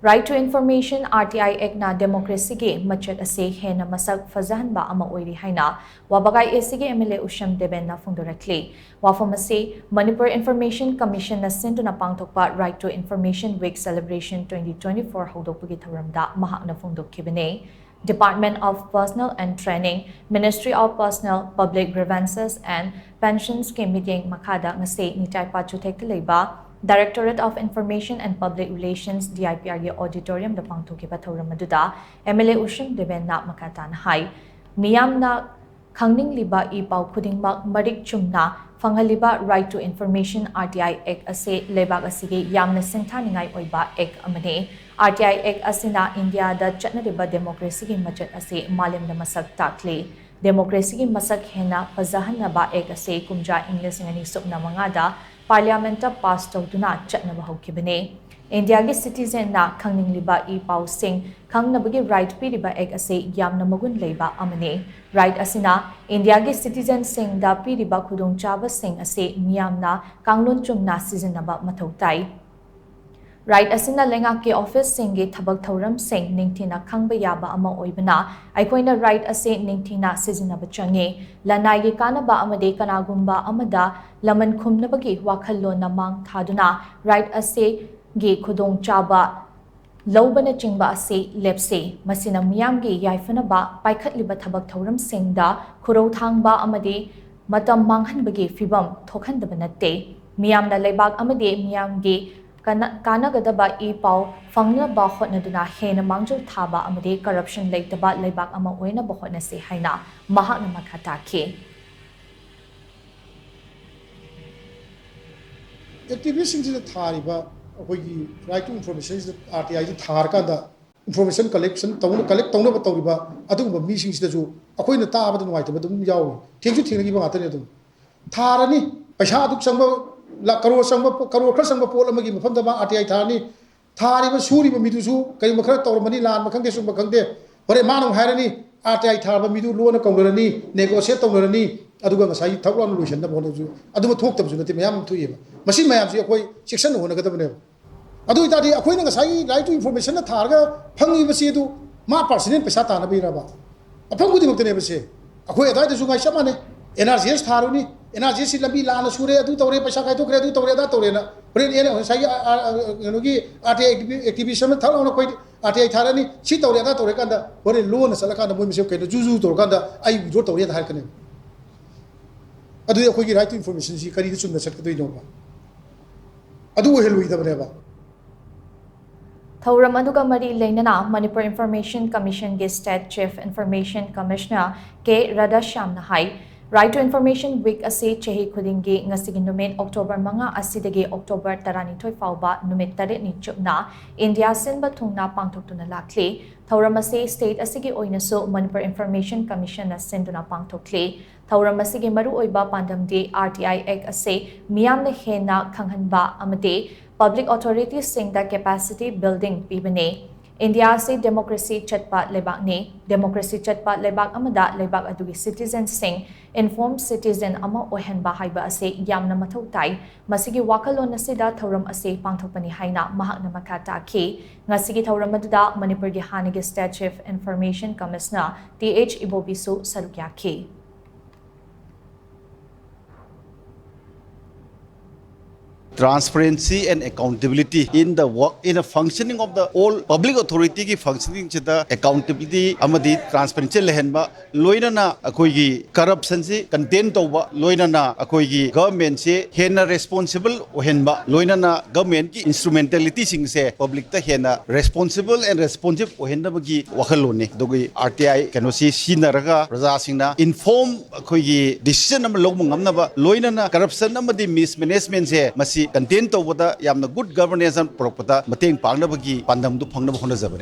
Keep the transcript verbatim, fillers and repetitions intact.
Right to Information, R T I Act ꯅ democracy ꯒꯤ ꯃꯆꯦꯠ ꯑꯁꯤ ꯍꯦꯟꯅ ꯃꯁꯛ ꯐꯖꯍꯟꯕ ꯑꯃ ꯑꯣꯏꯔꯤ ꯍꯥꯏꯅ ꯋꯥꯕꯒꯥꯏ A C ꯒꯤ M L A ꯎꯁꯝ ꯗꯦꯕꯦꯟꯅ ꯐꯣꯡꯗꯣꯔꯛꯂꯤ꯫ ꯋꯥꯐꯝ ꯑꯁꯤ Manipur Information Commission ꯅ ꯁꯤꯟꯗꯨꯅ ꯄꯥꯡꯊꯣꯛꯄ Right to Information Week Celebration twenty twenty-four ꯍꯧꯗꯣꯛꯄꯒꯤ ꯊꯧꯔꯝꯗ ꯃꯍꯥꯛꯅ ꯐꯣꯡꯗꯣꯛꯈꯤꯕꯅꯤ꯫ Department of Personnel and Training, Ministry of Personnel, Public Grievances and Pensions ꯀꯤ ꯃꯤꯠꯌꯦꯡ ꯃꯈꯥꯗ ꯉꯁꯤ ꯅꯤꯇꯥꯏꯄꯥ ꯆꯨꯊꯦꯛꯇ ꯂꯩꯕ Directorate of Information and Public Relations, D I P R ꯒꯤ auditorium ꯗ ꯄꯥꯡꯊꯣꯛꯈꯤꯕ ꯊꯧꯔꯝ ꯑꯗꯨꯗ M L A ꯎꯁꯝ ꯗꯦꯕꯦꯟꯅ ꯃꯈꯥ ꯇꯥꯅ ꯍꯥꯏ, ꯃꯤꯌꯥꯝꯅ ꯈꯪꯅꯤꯡꯂꯤꯕ ꯏ ꯄꯥꯎ ꯈꯨꯗꯤꯡꯃꯛ ꯃꯔꯤꯛ ꯆꯨꯝꯅ ꯐꯪꯍꯜꯂꯤꯕ Right to Information, R T I Act ꯑꯁꯤ ꯂꯩꯕꯥꯛ ꯑꯁꯤꯒꯤ ꯌꯥꯝꯅ ꯁꯤꯡꯊꯥꯅꯤꯡꯉꯥꯏ ꯑꯣꯏꯕ Act ꯑꯃꯅꯤ꯫ R T I Act ꯑꯁꯤꯅ ꯏꯟꯗꯤꯌꯥꯗ ꯆꯠꯅꯔꯤꯕ democracy ꯒꯤ ꯃꯆꯠ ꯑꯁꯤ ꯃꯥꯂꯦꯝꯗ ꯃꯁꯛ ꯇꯥꯛꯂꯤ꯫ Democracy ꯒꯤ ꯃꯁꯛ ꯍꯦꯟꯅ ꯐꯖꯍꯟꯅꯕ Act ꯑꯁꯤ ꯀꯨꯝꯖꯥ ꯏꯪ ꯂꯤꯁꯤꯡ ꯑꯅꯤ ꯁꯨꯞꯅ ꯃꯉꯥꯗ Parliament ꯇ pass ꯇꯧꯗꯨꯅ ꯆꯠꯅꯕ ꯍꯧꯈꯤꯕꯅꯤ꯫ ꯏꯟꯗꯤꯌꯥꯒꯤ citizen ꯅ ꯈꯪꯅꯤꯡꯂꯤꯕ ꯏ ꯄꯥꯎꯁꯤꯡ ꯈꯪꯅꯕꯒꯤ right ꯄꯤꯔꯤꯕ Act ꯑꯁꯤ ꯌꯥꯝꯅ ꯃꯒꯨꯟ ꯂꯩꯕ ꯑꯃꯅꯤ꯫ Right ꯑꯁꯤꯅ ꯏꯟꯗꯤꯌꯥꯒꯤ citizen ꯁꯤꯡꯗ ꯄꯤꯔꯤꯕ ꯈꯨꯗꯣꯡꯆꯥꯕꯁꯤꯡ ꯑꯁꯤ ꯃꯤꯌꯥꯝꯅ ꯀꯥꯡꯂꯣꯟ ꯆꯨꯝꯅ ꯁꯤꯖꯤꯟꯅꯕ ꯃꯊꯧ ꯇꯥꯏ꯫ Right ꯑꯁꯤꯅ ꯂꯩꯉꯥꯛꯀꯤ office ꯁꯤꯡꯒꯤ ꯊꯕꯛ ꯊꯧꯔꯝꯁꯤꯡ ꯅꯤꯡꯊꯤꯅ ꯈꯪꯕ ꯌꯥꯕ ꯑꯃ ꯑꯣꯏꯕꯅ, ꯑꯩꯈꯣꯏꯅ right ꯑꯁꯤ ꯅꯤꯡꯊꯤꯅ ꯁꯤꯖꯤꯟꯅꯕ ꯆꯪꯏ꯫ ꯂꯅꯥꯏꯒꯤ ꯀꯥꯟꯅꯕ ꯑꯃꯗꯤ ꯀꯅꯥꯒꯨꯝꯕ ꯑꯃꯗ ꯂꯃꯟ ꯈꯨꯝꯅꯕꯒꯤ ꯋꯥꯈꯜꯂꯣꯟꯅ ꯃꯥꯡ ꯊꯥꯗꯨꯅ right ꯑꯁꯤꯒꯤ ꯈꯨꯗꯣꯡꯆꯥꯕ ꯂꯧꯕꯅꯆꯤꯡꯕ ꯑꯁꯤ ꯂꯦꯞꯁꯤ꯫ ꯃꯁꯤꯅ ꯃꯤꯌꯥꯝꯒꯤ ꯌꯥꯏꯐꯅꯕ ꯄꯥꯏꯈꯠꯂꯤꯕ ꯊꯕꯛ ꯊꯧꯔꯝꯁꯤꯡꯗ ꯈꯨꯔꯧ ꯊꯥꯡꯕ ꯑꯃꯗꯤ ꯃꯇꯝ ꯃꯥꯡꯍꯟꯕꯒꯤ ꯐꯤꯚꯝ ꯊꯣꯛꯍꯟꯗꯕ ꯅꯠꯇꯦ꯫ ꯃꯤꯌꯥꯝꯅ ꯂꯩꯕꯥꯛ ꯑꯃꯗꯤ ꯃꯤꯌꯥꯝꯒꯤ ꯀꯥꯟꯅ-, ꯀꯥꯟꯅꯒꯗꯕ ꯏ ꯄꯥꯎ ꯐꯪꯅꯕ ꯍꯣꯠꯅꯗꯨꯅ ꯍꯦꯟꯅ ꯃꯥꯡꯖꯧ ꯊꯥꯕ ꯑꯃꯗꯤ corruption ꯂꯩꯇꯕ ꯂꯩꯕꯥꯛ ꯑꯃ ꯑꯣꯏꯅꯕ ꯍꯣꯠꯅꯁꯤ ꯍꯥꯏꯅ ꯃꯍꯥꯛꯅ ꯃꯈꯥ ꯇꯥꯈꯤ꯫ Activist ꯁꯤꯡꯁꯤꯗ ꯊꯥꯔꯤꯕ ꯑꯩꯈꯣꯏꯒꯤ right to information ꯁꯤꯗ R T I ꯁꯤ ꯊꯥꯔꯀꯥꯟꯗ information collection ꯇꯧꯅ-, collect ꯇꯧꯅꯕ ꯇꯧꯔꯤꯕ ꯑꯗꯨꯒꯨꯝꯕ ꯃꯤꯁꯤꯡꯁꯤꯗꯁꯨ ꯑꯩꯈꯣꯏꯅ ꯇꯥꯕꯗ ꯅꯨꯡꯉꯥꯏꯇꯕ ꯑꯗꯨꯝ ꯌꯥꯎꯏ꯫ ꯊꯦꯡꯁꯨ ꯊꯦꯡꯅꯈꯤꯕ ꯉꯥꯛꯇꯅꯤ꯫ ꯑꯗꯨꯝ ꯊꯥꯔꯅꯤ, ꯄꯩꯁꯥ ꯑꯗꯨꯛ ꯆꯪꯕ, ꯂꯥꯛ ꯀꯔꯣꯔ ꯆꯪꯕ ꯄꯣ-, ꯀꯔꯣꯔ ꯈꯔ ꯆꯪꯕ ꯄꯣꯠ ꯑꯃꯒꯤ ꯃꯐꯝꯗ ꯃꯥ R T I ꯊꯥꯔꯅꯤ꯫ ꯊꯥꯔꯤꯕ ꯁꯨꯔꯤꯕ ꯃꯤꯗꯨꯁꯨ ꯀꯔꯤꯒꯨꯝꯕ ꯈꯔ ꯇꯧꯔꯝꯃꯅꯤ, ꯂꯥꯟꯕ ꯈꯪꯗꯦ, ꯆꯨꯝꯕ ꯈꯪꯗꯦ꯫ ꯍꯣꯔꯦꯟ ꯃꯥꯅ ꯑꯃꯨꯛ ꯍꯥꯏꯔꯅꯤ, "R T I ꯊꯥꯔꯕ ꯃꯤꯗꯨ ꯂꯣꯟꯅ ꯀꯧꯅꯔꯅꯤ, negotiate ꯇꯧꯅꯔꯅꯤ, ꯑꯗꯨꯒ ꯉꯁꯥꯏꯒꯤ ꯊꯛ ꯂꯥꯎꯅ ꯂꯣꯏꯁꯤꯟꯅꯕ ꯍꯣꯠꯅꯕꯁꯨ ꯑꯗꯨꯃ ꯊꯣꯛꯇꯕꯁꯨ ꯅꯠꯇꯦ, ꯃꯌꯥꯝ ꯑꯃ ꯊꯣꯛꯏꯑꯕ꯫ ꯃꯁꯤ ꯃꯌꯥꯝꯁꯤ ꯑꯩꯈꯣꯏ ꯆꯦꯛꯁꯤꯟꯅ ꯍꯣꯠꯅꯒꯗꯕꯅꯦꯕ"꯫ ꯑꯗꯨ ꯑꯣꯏꯇꯥꯔꯗꯤ ꯑꯩꯈꯣꯏꯅ ꯉꯁꯥꯏꯒꯤ right to informationꯅ ꯊꯥꯔꯒ ꯐꯪꯉꯤꯕꯁꯤ ꯑꯗꯨ ꯃꯥ personal ꯄꯩꯁꯥ ꯇꯥꯟꯅꯕꯩꯔꯕ? ꯃꯐꯝ ꯈꯨꯗꯤꯡꯃꯛꯇꯅꯦꯕꯁꯦ꯫ ꯑꯩꯈꯣꯏ ꯑꯗꯥꯏꯗꯁꯨ ꯉꯥꯏ ꯆꯞ ꯃꯥꯟꯅꯩ꯫ NRGS ꯊꯥꯔꯨꯅꯤ, NRGSꯁꯤ ꯂꯝꯕꯤ ꯂꯥꯟꯅ ꯁꯨꯔꯦ, ꯑꯗꯨ ꯇꯧꯔꯦ, ꯄꯩꯁꯥ ꯀꯥꯏꯊꯣꯛꯈ꯭ꯔꯦ, ꯑꯗꯨ ꯇꯧꯔꯦ, ꯑꯗꯥ ꯇꯧꯔꯦꯅ꯫ ꯍꯣꯔꯦꯟ ꯑꯦ-, ꯉꯁꯥꯏꯒꯤ, ꯑ, ꯑ, ꯀꯩꯅꯣꯒꯤ RTI activi-, activist ꯑꯃ ꯊꯛ ꯂꯥꯎꯅ ꯑꯩꯈꯣꯏ RTI ꯊꯥꯔꯛꯑꯅꯤ, ꯁꯤ ꯇꯧꯔꯦ, ꯑꯗꯥ ꯇꯧꯔꯦ ꯀꯥꯟꯗ ꯍꯣꯔꯦꯟ ꯂꯣꯟꯅ ꯆꯠꯂꯀꯥꯟꯗ ꯃꯣꯏ ꯃꯁꯦꯜ ꯀꯩꯅꯣ ꯖꯨ ꯖꯨ ꯇꯧꯔꯀꯥꯟꯗ ꯑꯩ withdraw ꯇꯧꯔꯦꯅ ꯍꯥꯏꯔꯛꯀꯅꯦꯕ꯫ ꯑꯗꯨꯗꯤ ꯑꯩꯈꯣꯏꯒꯤ right to informationꯁꯤ ꯀꯔꯤꯗ ꯆꯨꯝꯅ ꯆꯠꯀꯗꯣꯏꯅꯣꯕ? ꯑꯗꯨ ꯑꯣꯏꯍꯜꯂꯣꯏꯗꯕꯅꯦꯕ꯫ ꯊꯧꯔꯝ ꯑꯗꯨꯒ ꯃꯔꯤ ꯂꯩꯅꯅ Manipur Information Commissionꯒꯤ State Chief Information Commissioner K ꯔꯥꯙꯥꯁ꯭ꯌꯥꯝꯅ high, Right to Information Week ꯑꯁꯤ ꯆꯍꯤ ꯈꯨꯗꯤꯡꯒꯤ ꯉꯁꯤꯒꯤ ꯅꯨꯃꯤꯠ October ꯃꯉꯥ ꯑꯁꯤꯗꯒꯤ October ꯇꯔꯥꯅꯤꯊꯣꯏ ꯐꯥꯎꯕ ꯅꯨꯃꯤꯠ ꯇꯔꯦꯠꯅꯤ ꯆꯨꯞꯅ ꯏꯟꯗꯤꯌꯥ ꯁꯤꯟꯕ ꯊꯨꯡꯅ ꯄꯥꯡꯊꯣꯛꯇꯨꯅ ꯂꯥꯛꯂꯤ꯫ ꯊꯧꯔꯝ ꯑꯁꯤ state ꯑꯁꯤꯒꯤ ꯑꯣꯏꯅꯁꯨ ꯃꯅꯤꯄꯨꯔ Information Commissionꯅ ꯁꯤꯟꯗꯨꯅ ꯄꯥꯡꯊꯣꯛꯂꯤ꯫ ꯊꯧꯔꯝ ꯑꯁꯤꯒꯤ ꯃꯔꯨꯑꯣꯏꯕ ꯄꯥꯟꯗꯝꯗꯤ RTI Act ꯑꯁꯤ ꯃꯤꯌꯥꯝꯅ ꯍꯦꯟꯅ ꯈꯪꯍꯟꯕ ꯑꯃꯗꯤ public authorityꯁꯤꯡꯗ capacity building ꯄꯤꯕꯅꯤ꯫ ꯏꯟꯗꯤꯌꯥ ꯑꯁꯤ democracy ꯆꯠꯄ ꯂꯩꯕꯥꯛꯅꯤ꯫ Democracy ꯆꯠꯄ ꯂꯩꯕꯥꯛ ꯑꯃꯗ ꯂꯩꯕꯥꯛ ꯑꯗꯨꯒꯤ citizenꯁꯤꯡ informed citizen ꯑꯃ ꯑꯣꯏꯍꯟꯕ ꯍꯥꯏꯕ ꯑꯁꯤ ꯌꯥꯝꯅ ꯃꯊꯧ ꯇꯥꯏ꯫ ꯃꯁꯤꯒꯤ ꯋꯥꯈꯜꯂꯣꯟ ꯑꯁꯤꯗ ꯊꯧꯔꯝ ꯑꯁꯤ ꯄꯥꯡꯊꯣꯛꯄꯅꯤ ꯍꯥꯏꯅ ꯃꯍꯥꯛꯅ ꯃꯈꯥ ꯇꯥꯈꯤ꯫ ꯉꯁꯤꯒꯤ ꯊꯧꯔꯝ ꯑꯗꯨꯗ ꯃꯅꯤꯄꯨꯔꯒꯤ ꯍꯥꯟꯅꯒꯤ State Chief Information Commissioner T H ꯏꯕꯣꯕꯤꯁꯨ ꯁꯔꯨꯛ ꯌꯥꯈꯤ꯫ Transparency and accountability in the work, in the functioning of the all public authorityꯒꯤ functioningꯁꯤꯗ accountability ꯑꯃꯗꯤ transparency ꯂꯩꯍꯟꯕ, ꯂꯣꯏꯅꯅ ꯑꯩꯈꯣꯏꯒꯤ corruptionꯁꯤ contain ꯇꯧꯕ, ꯂꯣꯏꯅꯅ ꯑꯩꯈꯣꯏꯒꯤ governmentꯁꯦ ꯍꯦꯟꯅ responsible ꯑꯣꯏꯍꯟꯕ, ꯂꯣꯏꯅꯅ governmentꯀꯤ instrumentalityꯁꯤꯡꯁꯦ publicꯇ ꯍꯦꯟꯅ responsible and responsive ꯑꯣꯏꯍꯟꯅꯕꯒꯤ ꯋꯥꯈꯜꯂꯣꯟꯅꯤ꯫ ꯑꯗꯨꯒꯤ RTI ꯀꯩꯅꯣꯁꯤ ꯁꯤꯖꯤꯟꯅꯔꯒ ꯄ꯭ꯔꯖꯥꯁꯤꯡꯅ inform ꯑꯩꯈꯣꯏꯒꯤ decision ꯑꯃ ꯂꯧꯕ ꯉꯝꯅꯕ, ꯂꯣꯏꯅꯅ corruption ꯑꯃꯗꯤ mismanagementꯁꯦ ꯃꯁꯤ contain ꯇꯧꯕꯗ ꯌꯥꯝꯅ good governance ꯑꯃ ꯄꯨꯔꯛꯄꯗ ꯃꯇꯦꯡ ꯄꯥꯡꯅꯕꯒꯤ ꯄꯥꯟꯗꯝꯗꯨ ꯐꯪꯅꯕ ꯍꯣꯠꯅꯖꯕꯅꯤ꯫